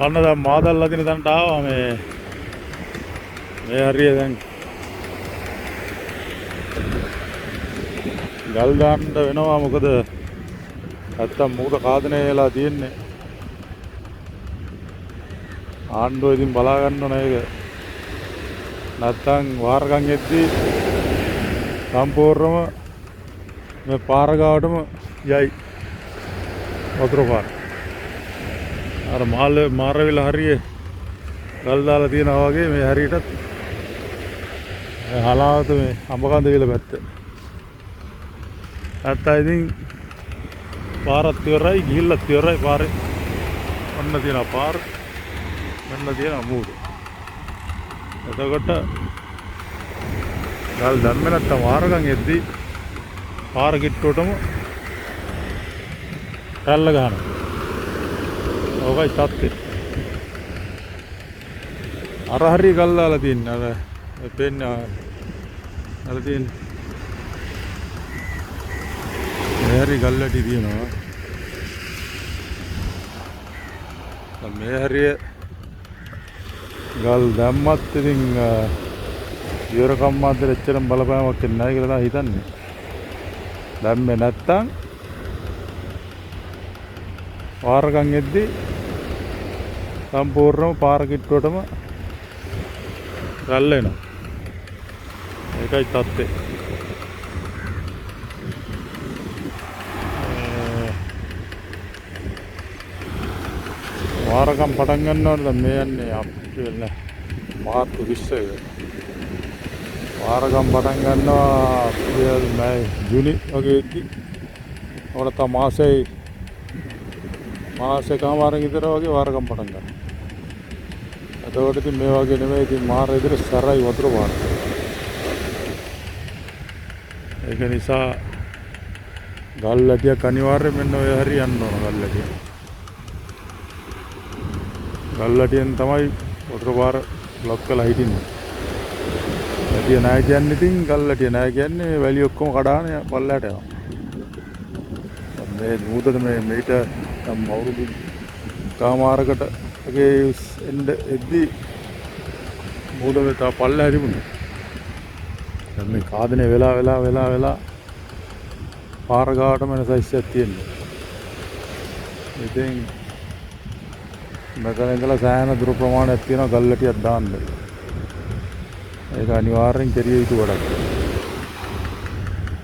අන්න දැන් මාදල් අදින තැනට ආවා. මේ මේ හරිය දැන් ගල් දාන්න වෙනවා. මොකද නැත්තම් මූද කාදනය වෙලා තියෙන්නේ. ආණ්ඩුව ඉතින් බලා ගන්න ඕන ඒක. නැත්තම් වාරකම් එද්දි සම්පූර්ණම මේ පාර ගාවටම යයි වතුර පාර. අර මාරවිල හරියේ ගල් දාලා තියෙනවා වගේ මේ හරියටත් හලාවත මේ අඹකන්ද විල පැත්ත. නැත්තම් ඉතින් පාරත් ඉවරයි, ගිහිල්ලත් ඉවරයි පාරේ. ඔන්න තියෙනවා පාර, මෙන්න තියෙනවා මූද. එතකොට ගල් දැම්මේ නැත්තම් වාරකම් එද්දි පාර කිට්ටුවටම රැල්ල ගහනවා. ඕකයි තත්ත්වය. අර හරිය ගල් දාලා තියන්නේ. අර පේන්නේ අර තියෙන්නේ. මේ හරිය ගල් වැටි තියෙනවා. දැන් මේ හරිය ගල් දැම්මත් ඉතින් ඉවරකම් අතර එච්චරම බලපෑමක් එන්නේ නැහැ කියලා තමයි හිතන්නේ. දැම්මේ නැත්තම් වාරකම් එද්දි සම්පූර්ණම පාර කිට්ටුවටම රැල්ල එනවා. ඒකයි තත්ත්වය. වාරකම් පටන් ගන්නවනේ දැන් මේ යන්නේ අප්‍රේල් නෑ මාර්තු 20 එක. වාරකම් පටන් ගන්නවා අප්‍රේල් මැයි ජූනි වගේ එද්දි. ඔකට තව මාසෙයි මාසෙකමාරක් විතර වගේ වාරකම් පටන් ගන්නවා. එතකොට ඉතින් මේ වගේ නෙමෙයි ඉතින් මාර විදිහට සැරයි වතුර පාර. ඒක නිසා ගල් වැටියක් අනිවාර්යයෙන් මෙන්න ඔය හරිය යන්න ඕන ගල් වැටිය. ගල් වැටියෙන් තමයි වතුර පාර බ්ලොක් කරලා හිටින්නේ. වැටිය නෑ කියන්නේ ඉතින් ගල් වැටිය නෑ කියන්නේ වැලි ඔක්කොම කඩාන පල්ලයට යනවා. මේ මූදට මේ මීට දැන් අවුරුදු කමාරකට වගේ එන්න එද්දි මූද මේ තව පල්ලෙහා තිබුණා. දැන් මේ කාදනේ වෙලා වෙලා වෙලා වෙලා පාර ගාවටම එන සයිස් එකක් තියෙනවා. ඉතින් මෙතන ඉඳලා සෑහෙන දුර ප්‍රමාණයක් තියෙනවා ගල් වැටියක් දාන්න. ඒක අනිවාර්යෙන් කෙරිය යුතු වැඩක්.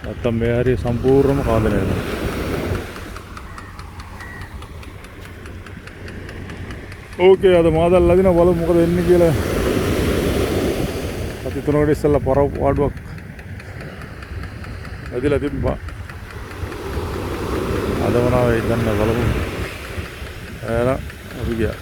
නැත්තම් මේ හරිය සම්පූර්ණම කාදනය වෙනවා. ඕකේ අද මාදල් ලදින බලමු මොකද වෙන්නේ කියලා. සති තුනකට ඉස්සෙල්ලා පරව පාඩුවක් ඇදිලා තිබ්බා. අද මොනවා වෙයිද දන්නේ බලමු. එහෙනම් අපි ගියා.